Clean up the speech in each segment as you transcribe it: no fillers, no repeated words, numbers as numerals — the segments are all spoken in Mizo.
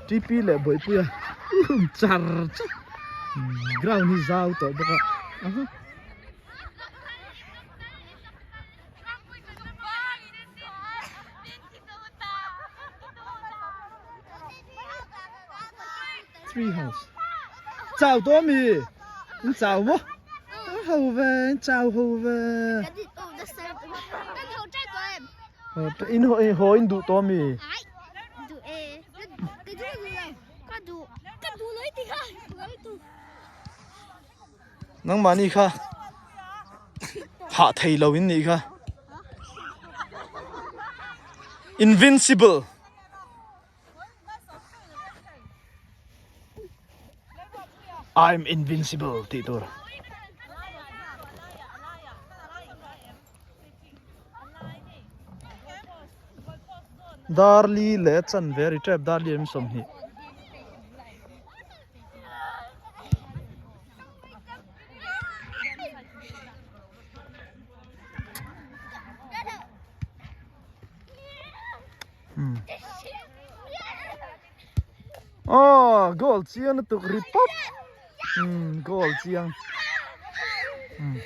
TP leh Bawihpuia um char char ground hi zau tawh bawk a aha. Tree house chau tawh ami in chau maw ho ve in chau ho ve in haw in duh tawh ami. Nangmahni kha hah thei lo in nih kha. Invincible. I'm invincible tih tur. Darli leh chanve ri tep darli em 20. Oh, goal chiang lutuk ri pawp. Hmm, goal chiang. Hmm.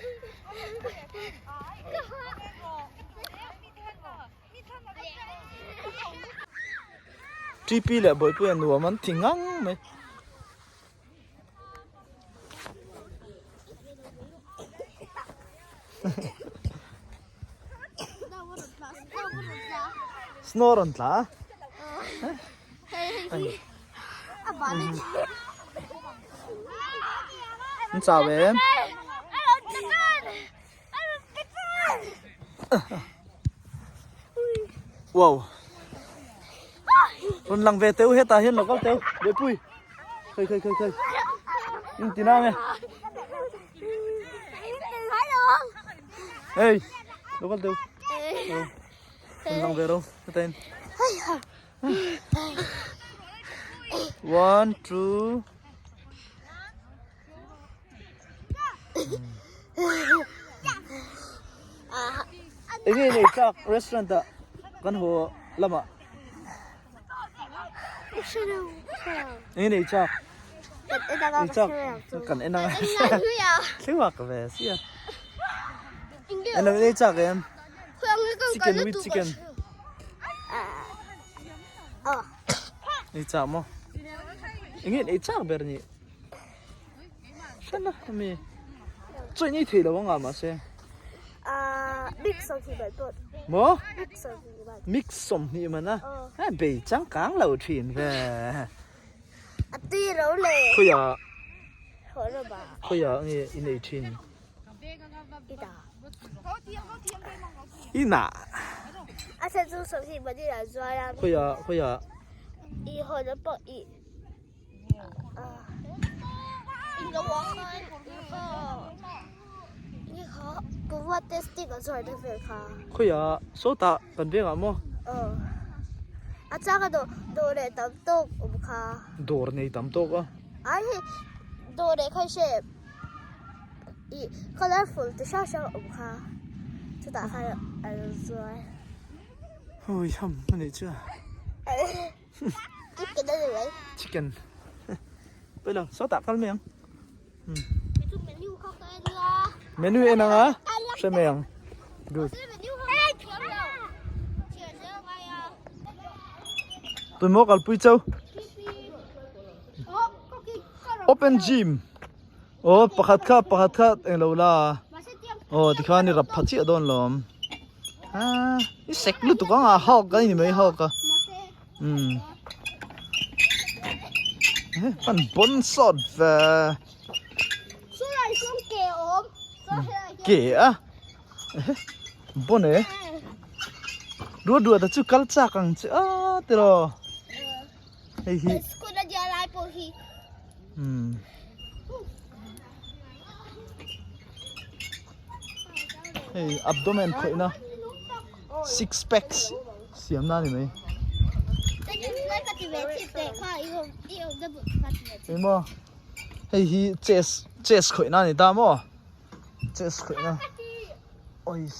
TP leh Bawihpuia nuam an ti ngang mai. Snow rawn tla a. An chau em? Wow. Rawn lang ve teu hetah hian lo kal teu. Bawihpui. Khei khei khei khei. In ti nang e. Hey, lo kal teu. Rawn lang ve ro. Hetah in. One, two. Enge nei chak restaurant ah kan haw lamah. Enge nei chak. Nei chak kan en anga. Thlenga ka ve sia. Eng nei chak em? Chicken with chicken. Nei chak maw? Enge nei chak ber ni? Hran a hemi chawi nei thei lo anga mahse Mix sawmhnih man pawh Maw? Mix sawmhnih man Mix sawmhnih man a a bei changkang lo thin ve A tui ro le Khawiah Haw ro ba Khawiah nge i nei thin I dah Inah A chhan chu sawmhnih man in an zuar a Khawiah khawiah I haw na pawh i Khawiah sawtah kan vengah maw? Dawr nei tam tawk a. Hui ham a nih chu a. Chicken a ni mai. Chicken. Pawilo, sawtah kal mai ang. Menu kha ka en a. Menu en ang a, hre mai ang. Good. Tun maw kalpui chau. Open gym. Oh, pakhat kha, pakhat kha englo la. Oh, tikhan i rap pha chiah dawn lawm. Ah, i sek lutuk ang a hawk a ni mai hawk a. Um. Eh, pan bon sawt ve. Ke a. Eh, bon e. Rua rua ta chu kal chak ang che a tiro. Hei hi. School a dia lai pawh hi. Um. Hei abdomen khawihna six packs siam na ni mai. Engmaw hei hi chest chest khawihna a ni ta maw chest khawihna ois.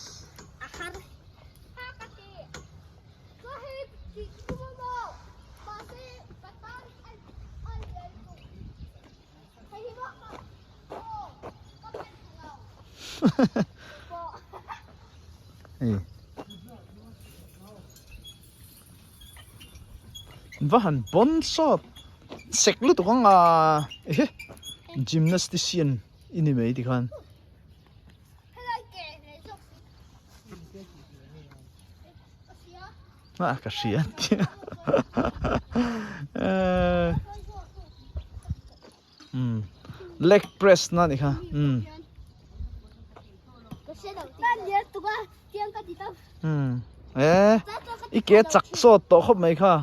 Hei. Va han bon sawt sek lutuk ang a ehe gymnastician i ni mai tikhan. A ka hria um leg press na ni kha um um e i ke chak sawt tawh khawp mai kha.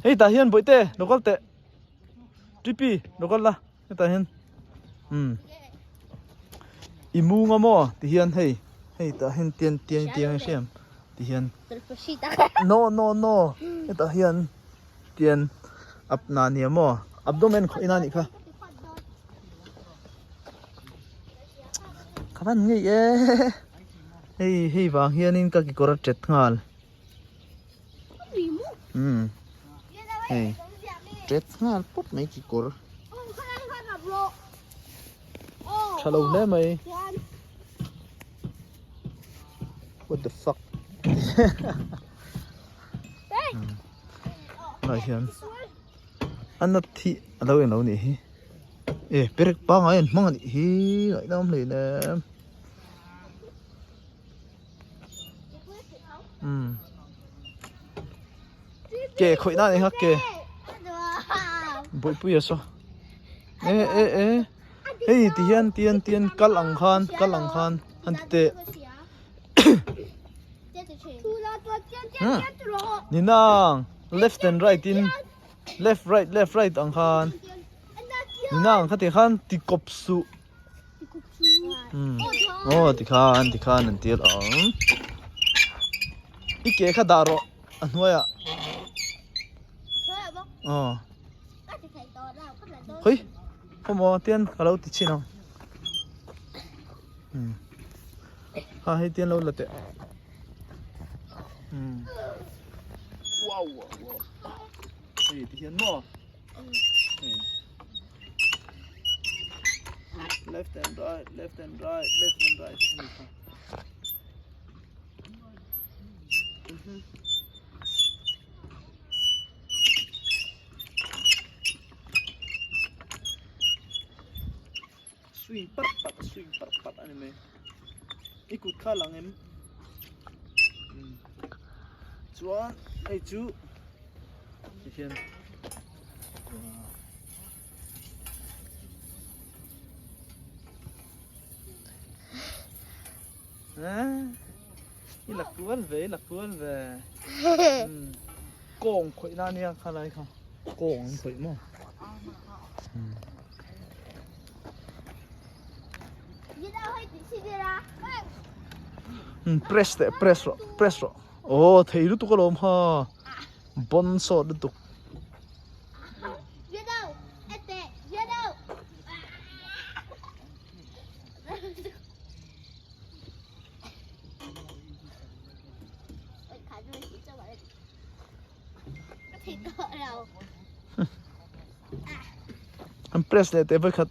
Hei tah hian bawihte lo kal teh Tipi lo kal la hetah hian umm i mung a maw ti hian hei hei tah hian tian tiang tiang a hriam ti hian no no no hetah hian tian ap na nia maw abdomen khawih na nih kha ka van ngei e hei hei vang hianin ka kekawr a tet nghal. Umm hei tet nghal pawp mai kekawr tha lo hle mai what the fuck tunah hian a nat hi a lo englo nih hi e perek pangai an hmang a nih hi ngaihnawm hle nem. Umm ke khawih na ni kha ke bawihpui a saw e e e hei ti hian tian tian kal ang khan kal ang khan han ti teh ni nang left and right in left right left right ang khan ni nang kha ti khan ti kawp suh. Aw tikhan tikhan an tir ang i ke kha dah rawh a hnuaiah aw khawi khawmaw tian ka lo ti chhin ang ha hei tian lo la teh wow wow wow hei ti hian maw. Left and right, left and right, left and right. Swing pat pat, swing pat pat ani mai. I kut kha lang em? Chuan hei chu Tihian i la kual ve i la kual ve kawng khawih na nia kha lai kha kawng an khawih maw press teh press rawh press rawh aw thei lutuk alawm ha. Bon sawt lutuk. An press leh teh vawikhat.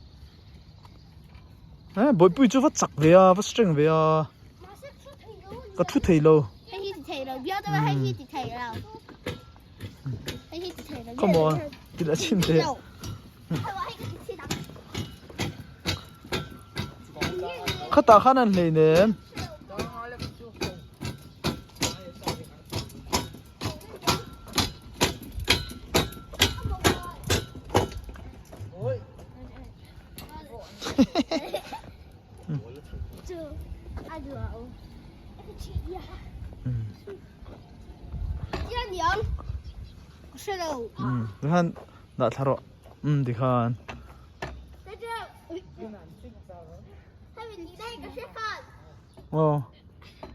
Eh bawihpui chu va chak ve a va strength ve a. Ka thu thei lo. Come on ti la chhin teh. Khatah khan an hlei nem. Tikhan dah thla rawh umm tikhan. Aw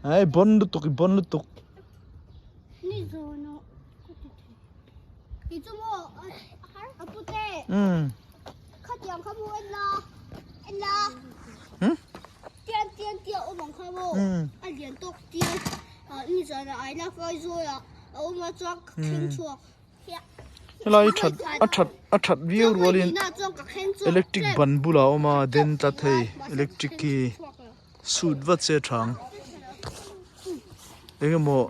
ai bon lutuk i bon lutuk. Umm. Helai that a that a that viau rualin electric ban bulah a awm a den tlat hei electric hi sut vat se a tha ang eng emaw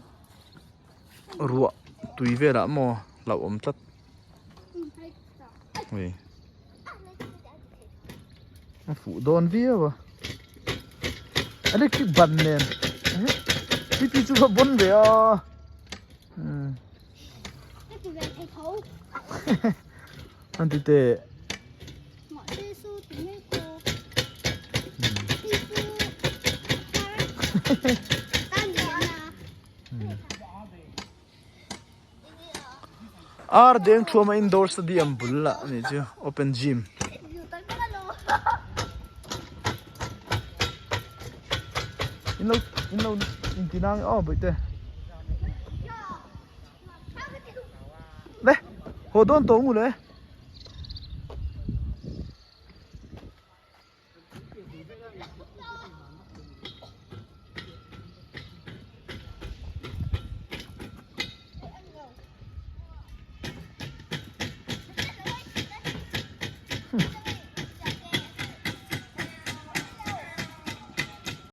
ruah tui velah maw hlauhawm tlat hei a fuh dawn viau a electric ban nen pipi chu va bawn ve a. An ti teh. Ar deng thuama indoor stadium bul lah a nih chu open gym. In lo in lo in ti nang aw bawihte. Le haw dawn tawh ngu le.